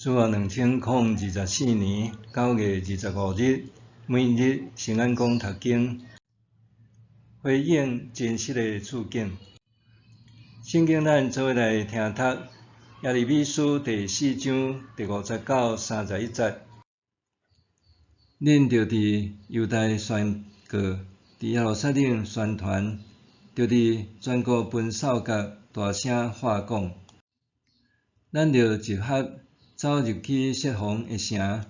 主後2024年9月25日，每日聖安講讀經，回應真實的處境。聖經咱做伙來聽讀耶利米書第四章第五節到三十一節。恁著佇猶大宣告，佇耶路撒冷宣傳，著佇全國奔掃角大聲喊講。咱著集合走入去設防的城，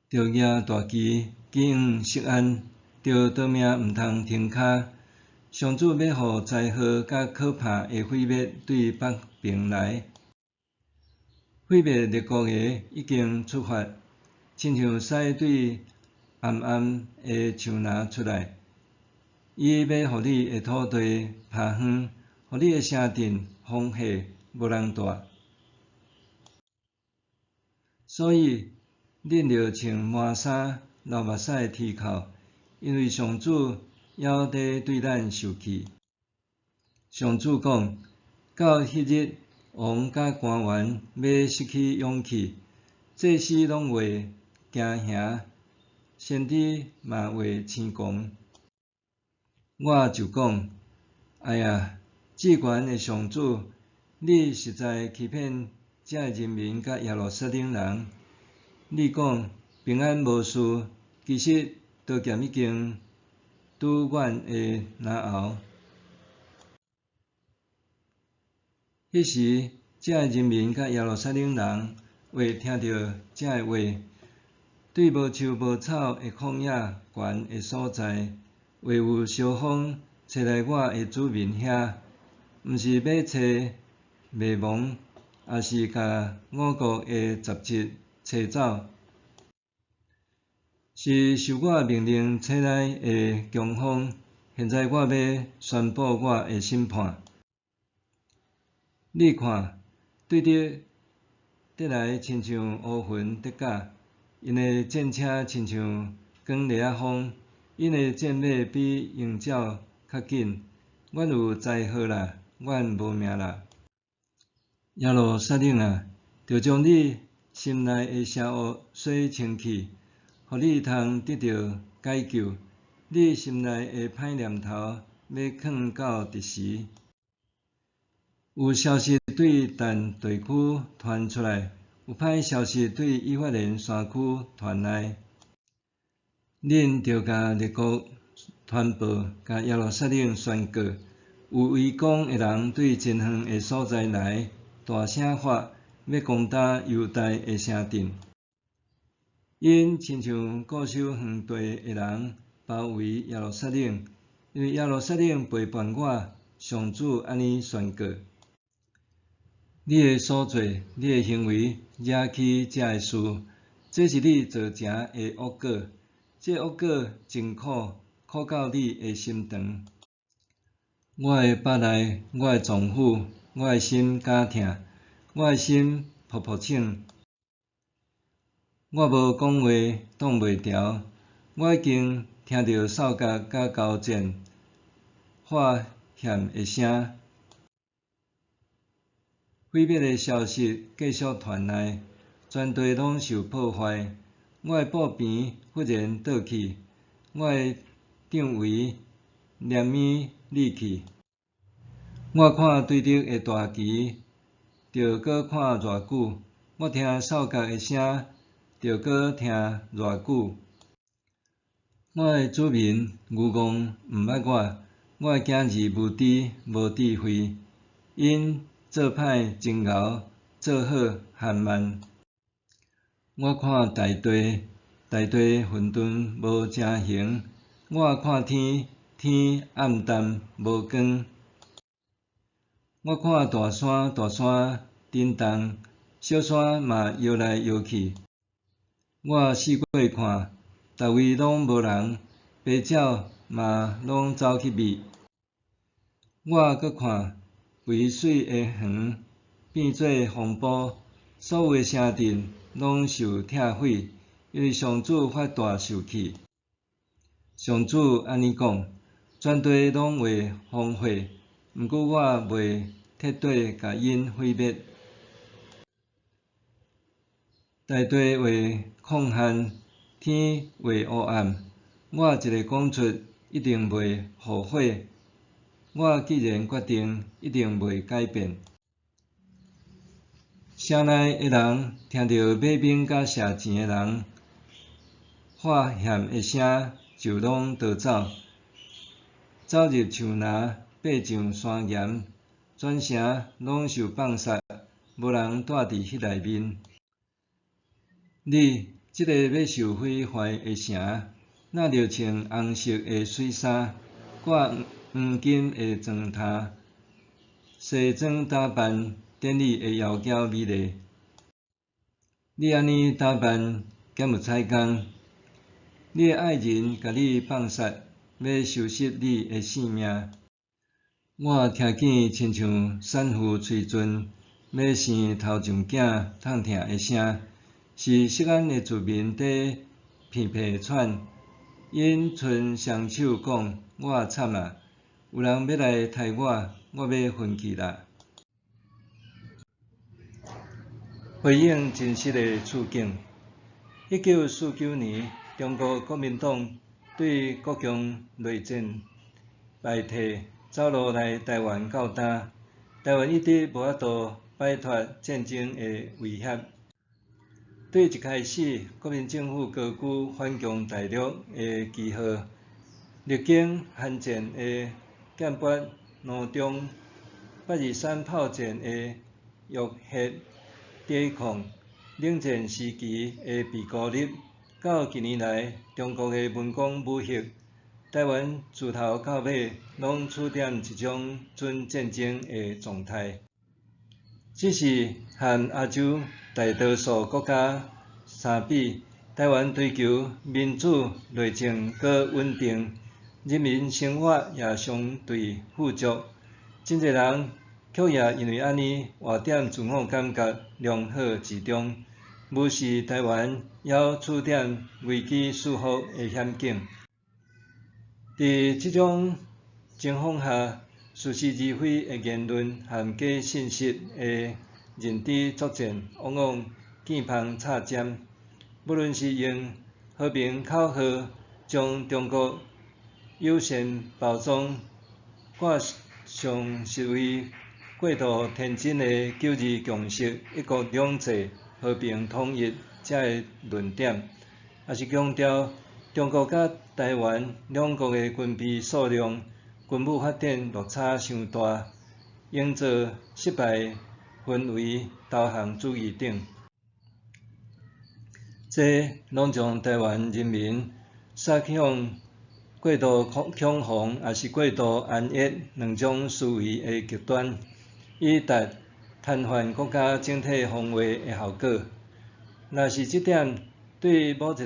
著舉大旗，指向錫安，著逃命毋通停跤。上主欲予災禍佮可怕的毀滅對北爿來，毀滅列國的已經出發，親像獅對暗暗的樹林出來。伊欲予你的土地拋荒，予你的城鎮荒廢，無人蹛。所以，恁著穿麻衫、流目屎的啼哭，因為上主猶咧對咱受氣。上主講：到彼日，王佮官員欲失去勇氣，祭司攏會驚嚇，先知嘛會生狂。我就講：哎呀，至懸的上主，你實在欺騙這个人民佮耶路撒冷人。你講平安無事，其實刀劍已經拄阮的嚨喉。彼時，這个人民佮耶路撒冷人會聽著這个話，對無樹無草的曠野懸的所在，會有燒風吹來我的子民遐，毋是欲揣麥芒，抑是共五穀的雜質吹走，是受我命令吹來的強風。現在我欲宣布我的審判。你看，對敵得來親像烏雲得駕，𪜶的戰車親像捲螺仔風，𪜶的戰馬比鷹鳥較緊。阮有災禍啦，阮無命啦！耶路撒冷啊，著將你心內的邪惡洗清去，予你通得著解救。你心內的歹念頭欲囥到佇時？有消息對但地區傳出來，有歹消息對以法蓮山區傳來。恁著共列國傳報，共耶路撒冷宣告，有圍攻的人對真遠的所在來，大聲喊，欲攻打猶大的城鎮。𪜶親像固守園地的人，包圍耶路撒冷，因為耶路撒冷背叛我，上主按呢宣告。你的所做，你的行為，惹起這个事，這是你造成的惡果。這惡果真苦，苦到你的心腸。我的腹內，我的臟腑，我的心絞疼，我的心噗噗衝。我無講話，擋袂牢。我已經聽著掃角佮交戰喊喊的聲。毀滅的消息繼續傳來，全地攏受破壞。我的布棚忽然倒去，我的帳帷連物離去。我看對敵的大旗，著閣看偌久；我聽掃角的聲，著閣聽偌久。我的子民愚戇，毋捌我；我的囝兒無知，無智慧。𪜶做歹真𠢕，做好緩慢。我看大地，大地混沌無成形；我看天，天暗淡無光。我看大山，大山振動，小山嘛搖來搖去。我四界看，逐位攏無人，白鳥嘛攏走去覕。我閣看肥媠的園變做荒埔，所有的城鎮攏受拆毀，因為上主發大受氣。上主按呢講：全地攏會荒廢，毋過我袂徹底共𪜶毀滅。大地會曠旱，天會烏暗。我一个講出，一定袂後悔。我既然決定，一定袂改變。城內的人聽著馬兵佮射箭的人喊喊的聲，就攏逃走，走入樹林，爬上山岩，全城攏受放殺，無人蹛佇彼內面。你這个欲受毀壞的城，若著穿紅色的水衫，掛黃金的妝奅，西裝打扮典禮的窈窕美麗。你按呢打扮，敢有彩工？你的愛人共你放殺，欲收拾你的性命。我聽見親像產婦催陣欲生頭上囝痛疼的聲，是錫安的子民佇鼻鼻喘，𪜶伸雙手講：我慘啊！有人欲來刣我，我欲昏去啦！回應真實的處境。1949年，中國國民黨對國共內戰敗退，走路來台灣到今，台灣一直無法度擺脫戰爭的威脅。對一開始，國民政府高舉反攻大陸的旗號，歷經韓戰的劍拔弩張、8·23炮戰的浴血抵抗、冷戰時期的被孤立，到近年來中國的文攻武嚇，台灣自頭到尾攏處佇一種準戰爭的狀態。只是和亞洲大多數國家相比，台灣追求民主、內政閣穩定，人民生活也相對富足。真濟人卻也因為按呢活佇自我感覺良好之中，無視台灣猶處佇危機四伏的險境。佇這種情況下，似是而非的言論和假信息的認知作戰，往往見縫插針。無論是用和平口號將中國友善包裝，掛上實為過度天真的九二共識、一國兩制、和平統一這个論點，抑是強調中國佮台灣兩國的軍備數量、軍武發展落差傷大，營造失敗氛圍、投降主義等，這攏將台灣人民捒向過度恐慌，抑是過度安逸兩種思維的極端，以達癱瘓國家整體防衛的效果。若是這點對某一个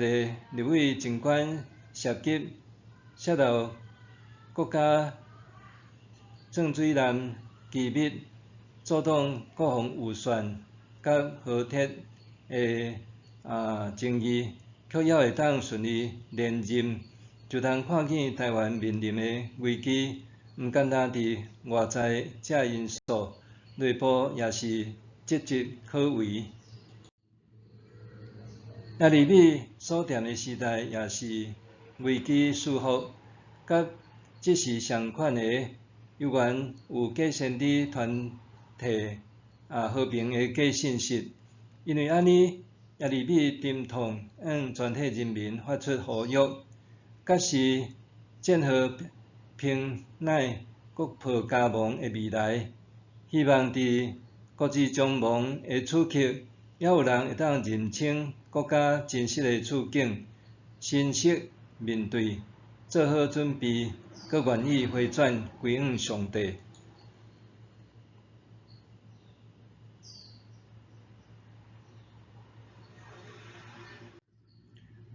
立委真懸涉及泄露國家鑽水艦機密、阻擋國防預算佮高鐵的爭議，卻猶會當順利連任，就通看見台灣面臨的危機，毋干焦佇外在這因素，內部也是岌岌可危。耶利米所踮的時代也是危機四伏，佮這時相款的，猶原有假先知傳遞和平的假信息。因為按呢，耶利米沉痛向全體人民發出呼籲，揭示戰禍平乃國破家亡的未來，希望佇國之將亡的此刻，猶有人會當認清國家真實的處境，珍惜面對，做好準備，閣願意回轉歸向上帝。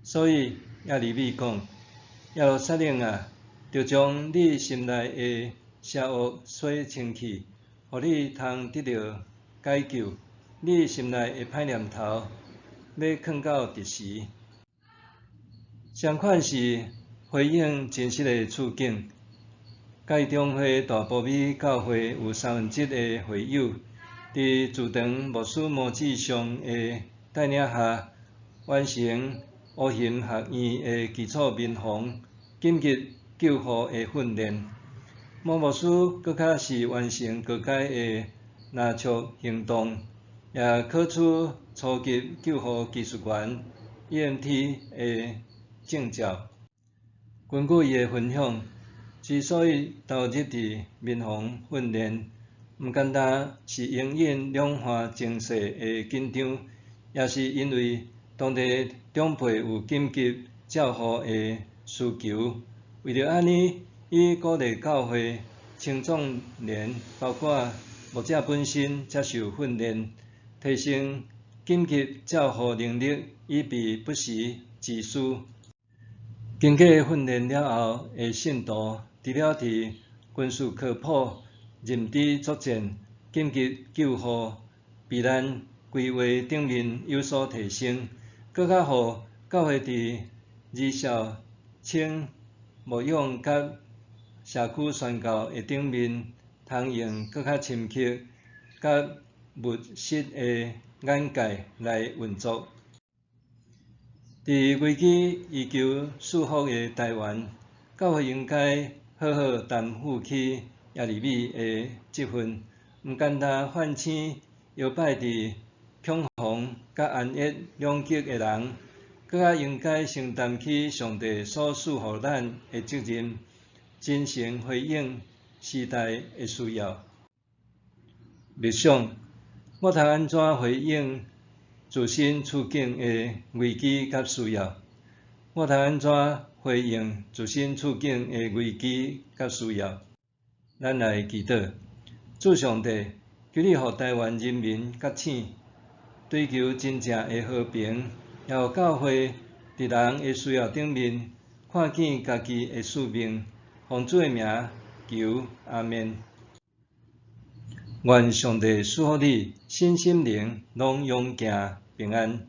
所以耶利米講：耶路撒冷啊，著將你心內的邪惡洗清去，予你通得著解救。你心內的歹念頭，欲囥到佇時？相款是回應真實的處境。嘉義中會大埔美教會有1/3的會友，佇主堂牧師摩志上的帶領下，完成烏雲學院的基礎民防緊急救護的訓練。毛牧師閣較是完成高階的拿速行動，也考取初級救護技術員 EMT 的證照。根據伊的分享，之所以投入佇民防訓練，毋干焦是因應兩岸情勢的緊張，也是因為當地長輩有緊急照護的需求。為著按呢，伊鼓勵教會青壯年，包括牧者本身接受訓練，提升緊急照護能力，以備不時之需。經過訓練了後的信徒，除了佇軍事科普、認知作戰、緊急救護、避難規劃頂面有所提升，閣較予教會佇兒少青牧養佮社區宣教的頂面，通用閣較深刻、佮務實的眼界來運作。佇危機依舊四伏的台灣，教會應該好好擔負起耶利米的職分，毋干焦喚醒搖擺佇恐慌佮安逸兩極的人，閣較應該承擔起上帝所賜予咱的責任，真誠回應時代的需要。默想，我通按怎回應自身處境的危機佮需要？我通按怎回應自身處境的危機佮需要？咱來祈禱，主上帝，求你予台灣人民覺醒，追求真正的和平，也予教會佇人的需要頂面看見家己的使命。奉主的名求，阿們。願上帝賜福你，身心靈攏勇健平安。